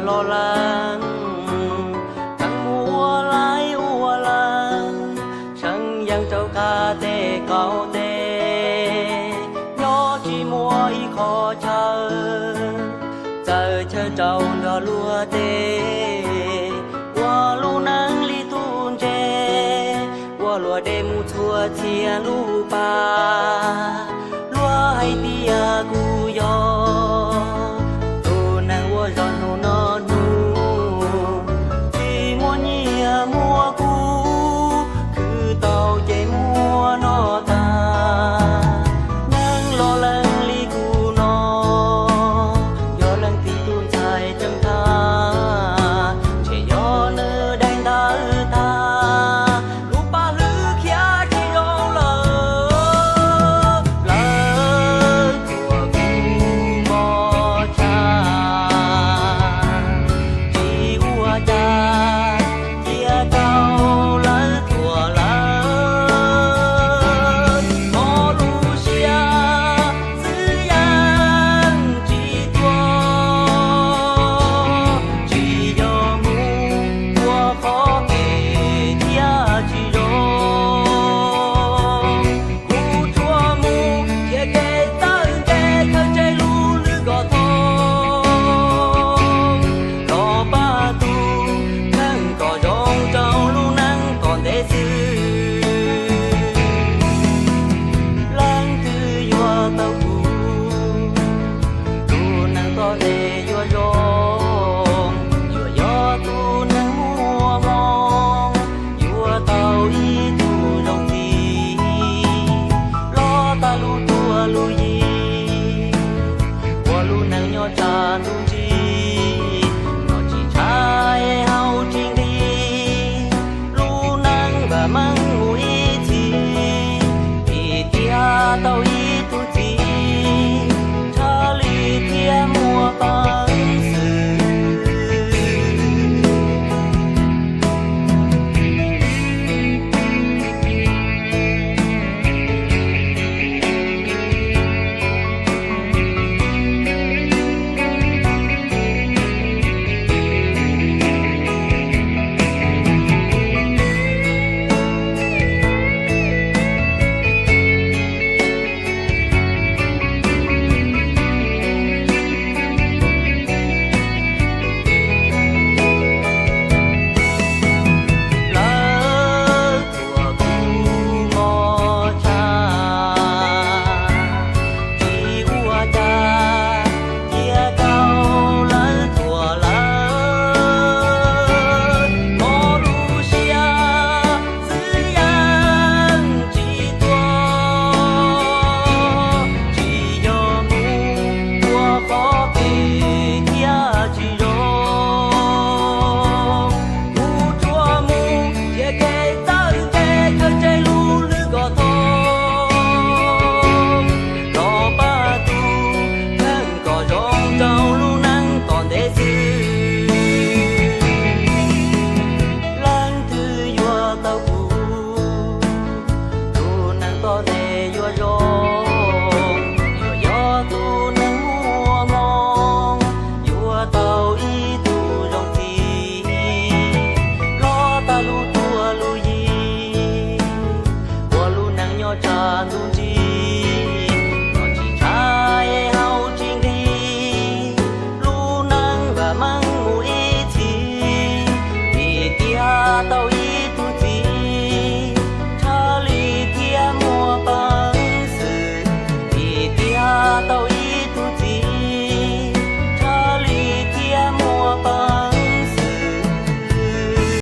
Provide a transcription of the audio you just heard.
los lawm, txheej muaj ua laib ua lees, seej yeej rau qab tej qaum teb, nyob tsis muaj ib qho chaw, txawm chaw rau nrog luag tej, ua lub neej li tus ntse, ua luag deb mus txhua txhia lub pas, luag hais tias kuv yog tus neeg ua zog hnub no hnub, tsis muaj nyiaj muaj kub, khwv tau ces muaj noj tag. Neeg los lees li kuv no, yog leej txiv tus ntxhais tseem tag, ntshe yog nws daim ntawv tag, lub paj hlwb khiav tsis zoo lawm, lawv tuaj kuv mos tshaj, tsis ua cas, cia rau lawv tuaj lawm, hmo lub siab xwb yeej tsis tuaj, tsis yog mus ua qhov kev thiab tsis zoo. Kuv tsuas mus nrhiav kev txawj ntse, thawj tseg lub hlwb kom thoob, los pab tus kheej kom zoo rau lub neej tom ntej xwb. Leej twg yuav tau kuv, tus neeg tom ntej yuav zoo, yuav yog tus neeg muaj hmoo, yuav tau ib tug zoo txiv, los tag lub tuag lub yig, ua lub neej nyob tshav ntuj ntsig, noj tsis tshaib haus tsis nqhis, lub neej vam meej mus ib txhis, vim tiag tau